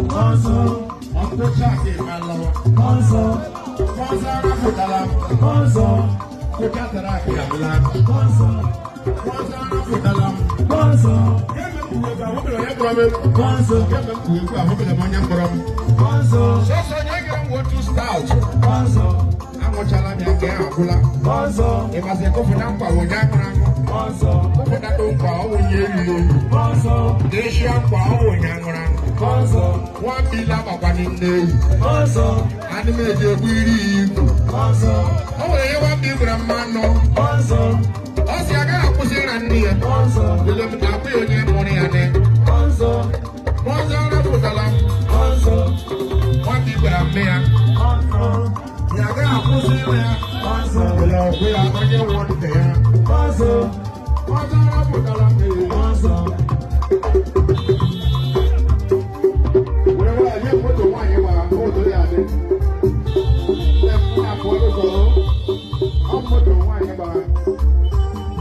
Ọzọ. Ọkụcha ka ịma lọwa. Ọzọ. Ọzọ arapụtala m. Ọzọ. Kụcha tara akị abụla. Ọzọ. Ọzọ arapụtala m. Ọzọ. Kemgbe m kwuru egwu, ahụbeghị onye kpọrọ m egwu. Ọzọ. Kemgbe m kwuru egwu, ahụbeghị m onye kpọrọ m. Ọzọ. Sọsọ onye gere m otu stout. Ọzọ. Anwụchala m ya nke ahụ agwụla. Ọzọ. Ịmasị kụfụta nkwa wụ onye aṅụrụ aṅụ. Ọzọ. Kụfụta nkwa ọwụ onye eriri olu. Ọzọ. Deshia nkwa ọwụ onye aṅụrụ aṅụ. Ọzọ. Nwa mbila gbakwana nne ewu. Ọzọ. Anụ m eji egbu iri ya ikwu. Ọzọ. O nwere ihe nwamba gwara mmanụ. Ọzọ. Ọ sị agaghị akwụsị ịra nne ya. Ọzọ. Lele m ga-akwụ ya onye mụrụ ya nne. Ọzọ. Ọzọ arapụtala m. Ọzọ. Nwamba gwara mme ya. Ọzọ. Ya agaghị akwụsị ịra ya. Ọzọ. Lele ọgwụ ya onye nwụọ nne ya. Ọzọ. Ọzọ arapụtala m. Ọzọ. Were nwayọọ nye moto nwaanyị gbara moto ya adị. Nne m na-apụ ụzọ. Ọ moto nwaanyị gbara.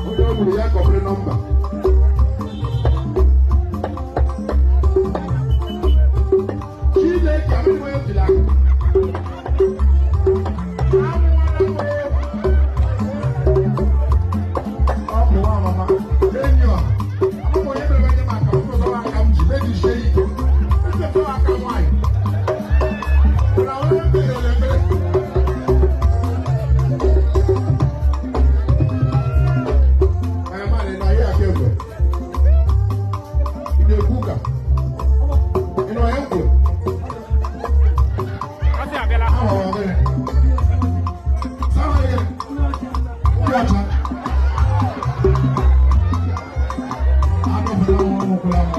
Onye o gburu ya kọpịrị nọmba. Chineke amaghị onye ejila. Ọ bụ nwa mama. Enyi ọha. Amaghị onye mere onye m aka m ụzọ aka m ji mejisie ike. Echefe aka nwaanyị. Na onye mere ekpere. Ee, maanị na ihe aka ekwe. Ị na-ekwu ụka? Ị nọ ya nkwe? Ahụrụ m gịnị? Sáwọn gịnị? Ndị ọcha. Anọfela m ọnwụkwụla m.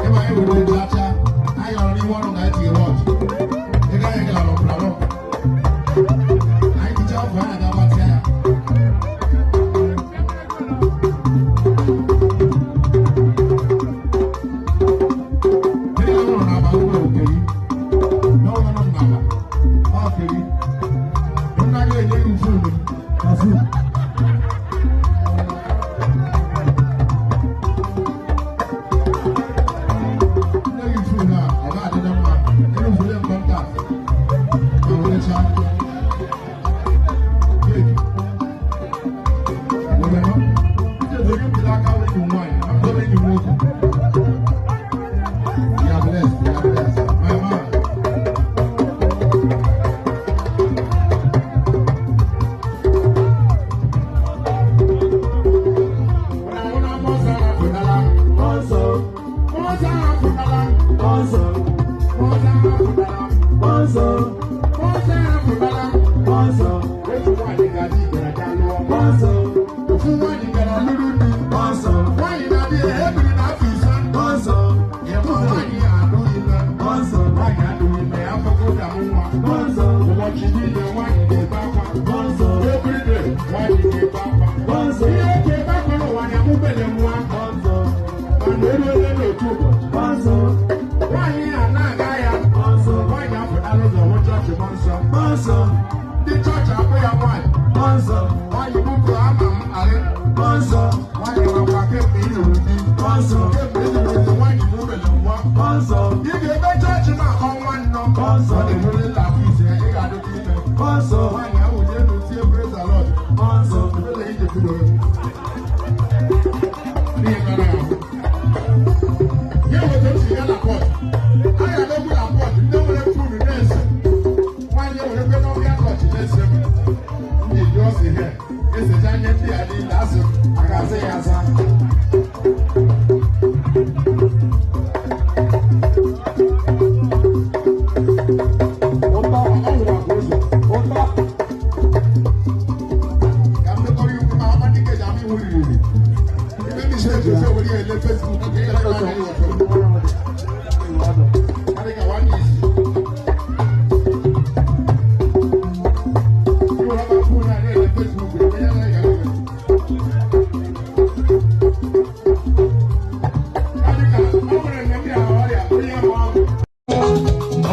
Ebe anyị were chacha, anyị nọrọ n'ihu ọrụ na etinye wọchị. Ego anyị gara n'ọpụrụ. Anyị ticha afọ anyị aga-agbatịa ya. Ndị a mụrụ n'aba ụlọ okeri. N'ụlọ nọ n'aba. Ọ keri. Nna gị enye gị mfunu. Ọzọ. Nne gị mfunu a, ọ ga-adị na mma. Ịrụfule m kọntaktị. Ma werechaa. Keeki. Were nọ. Ndị onye mbili aka wee enyi nwaanyị, ma ọ enyi nwoke. You are blessed, you are blessed. My man. Una mọsa arapụtala. Ọzọ. Mọsa arapụtala. Ọzọ. Mọsa arapụtala. Ọzọ. Mọsa arapụtala. Ọzọ. Otu nwaanyị ga-adị gara ga lụọ. Ọzọ. Ofu nwaanyị gara lụrụ di. Ọzọ. Nwaanyị na-adị ebiri na afọ 5. Ọzọ. Ịmụ nwaanyị adụghị ime. Ọzọ. Nwaanyị adụghị ime ya afọkọ ụda m nwa. Ọzọ. Ụbọchị niile nwaanyị na-ebe akwa. Ọzọ. Everyday nwaanyị na-ebe akwa. Ọzọ. Ihe eji ebe akwa n'ụwa na-amụbele nwa. Ọzọ. Mana eruole n'otu ụbọchị. Ọzọ. Nwaanyị a na-aga ya. Ọzọ. Nwaanyị apụtala ụzọ hụ chọọchị m nsọ. Ọzọ. Ndị chọọchị akpụ ya nwaanyị. Ọzọ. Nwaanyị bụkọ ama m arị. Ọzọ. Nwaanyị makwa kemgbe ị lụrụ di. Ọzọ. Kemgbe ị lụrụ di nwaanyị mụbele nwa. Ọzọ. Ị ga-ebe chọọchị m ọnwa nnọ. Ọzọ. Ọ dị la afọ 5 ị ga-adịkwa ime. Ọzọ. Nwaanyị ahụ jee elu tie praise the Lord. Ọzọ. Ebele ije bido. N'ihe nara ahụ. Ya weta o si ya na pọt. A ga-adọgbu na pọt ndị nwere fonu na-ese. Nwaanyị ewerekwe n'ọbịa chọọchị na-ese m. Ndị ji ọsị here.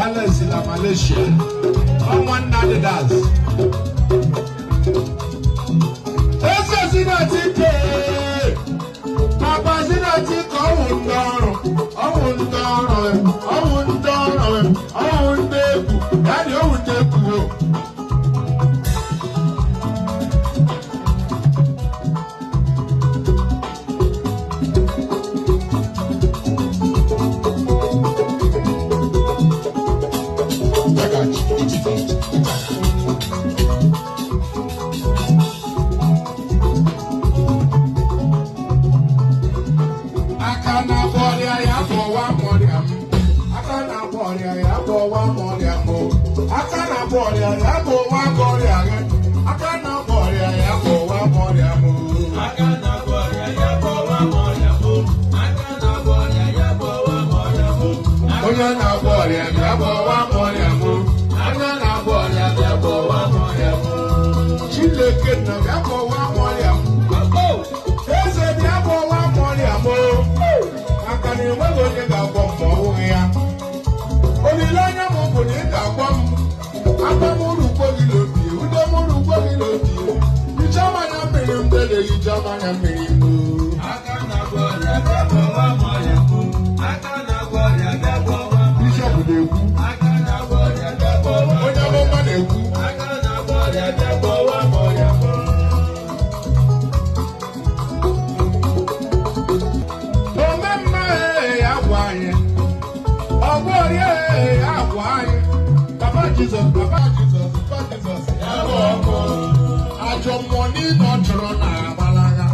Alex na Malaysia. Ọnwa nna Adidas. Eze Zinati Papa Zinati ka ọwụ ndị ọrụ, ọwụ ndị ọrụ, ọwụ ndị ọrụ, ọwụ ndị egwu, ya dị ọwụ ndị egwu o. Aka na-agwọ ọrịa ya gwọwa m ọrịa m. Aka na-agwọ ọrịa ya gwọwa m ọrịa m. Aka na-agwọ ọrịa ya gwọwa m ọrịa gị. Aka na-agwọ ọrịa ya gwọwa m ọrịa m. Aka na-agwọ ọrịa ya gwọwa m ọrịa m. Aka na-agwọ ọrịa ya gwọwa m ọrịa m. Onye na-agwọ ọrịa bịa gwọwa m ọrịa m. Onye na-agwọ ọrịa bịa gwọwa m ọrịa m. Chineke nna bịa gwọwa m ọrịa m. Eze bịa gwọwa m ọrịa m. Maka na enweghị onye ga-agwọ m ma ọ bụghị ya. Olileanya m bụ na ị ga-agwọ m. Agba m urukwo gị n'obi, ude m urukwo gị n'obi. Hichaa m anya mmiri m dede, hichaa m anya mmiri m. Aka na-agwọ ọrịa bịa gwọwa m ọrịa m. Aka na-agwọ ọrịa bịa gwọwa m. Bishọp na-ekwu, Aka na-agwọ ọrịa bịa gwọwa m. onye amụma na-ekwu. Aka na-agwọ ọrịa bịa gwọwa m ọrịa m. Ome mma ee, ya gwa anyị. Ọgwọ ọrịa ee, ya gwa anyị. Papa Jizọs, Papa Jizọs, Papa Jizọs, ya gwa ọkụ. Ajọ mmụọ niile ọ chọrọ na-agbalaga.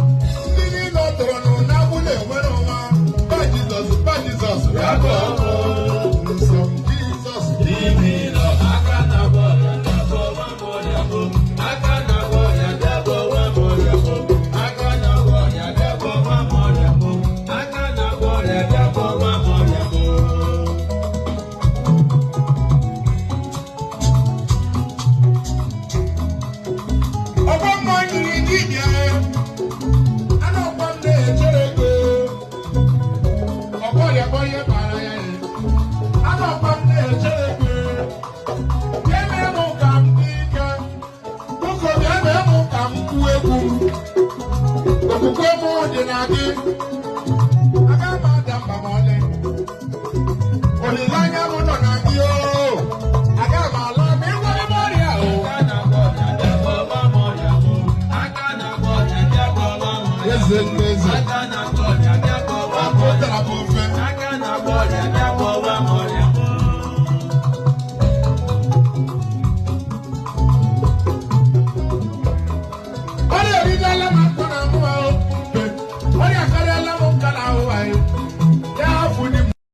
Ndị niile ọ tọrọ na ụnagbu na-enwere onwe. Papa Jizọs, Papa Jizọs, ya gwa ọkụ. Nsọ m Jizọs Ime nọ. Aka na-agwọ ọrịa bịa gwọwa m ọrịa m. Aka na-agwọ ọrịa bịa gwọwa m ọrịa m. Aka na-agwọ ọrịa bịa gwọwa m ọrịa m. Aka na-agwọ ọrịa bịa gwọwa m ọrịa m. Ọgbọ mmụọ nyiri dibịa anọkwa m na-echere ego ọgbọ ọrịa gbọ ihe bara ya ihe anọkwa m na-echere ego bịa mee m ka m dị ike biko bịa mee m ka m kwuo egwu m okwukwe m dị na gị aga m ada mba ma ọlị olileanya m nọ na gị o aga m ala ma ị gwara m ọrịa o Aka na-agwọ ọrịa bịa gwọwa m ọrịa m. Aka na-agwọ ọrịa bịa gwọwa m ọrịa m. Eze ndị eze. Aka na-agwọ ọrịa bịa gwọwa m Akụ ọrịa tara m. m ofe. Aka na-agwọ ọrịa bịa gwọwa m ọrịa m. Ọrịa eriela m akụ na ahụ ahụ. Ọrịa akarịala m nka na ahụ ahụ.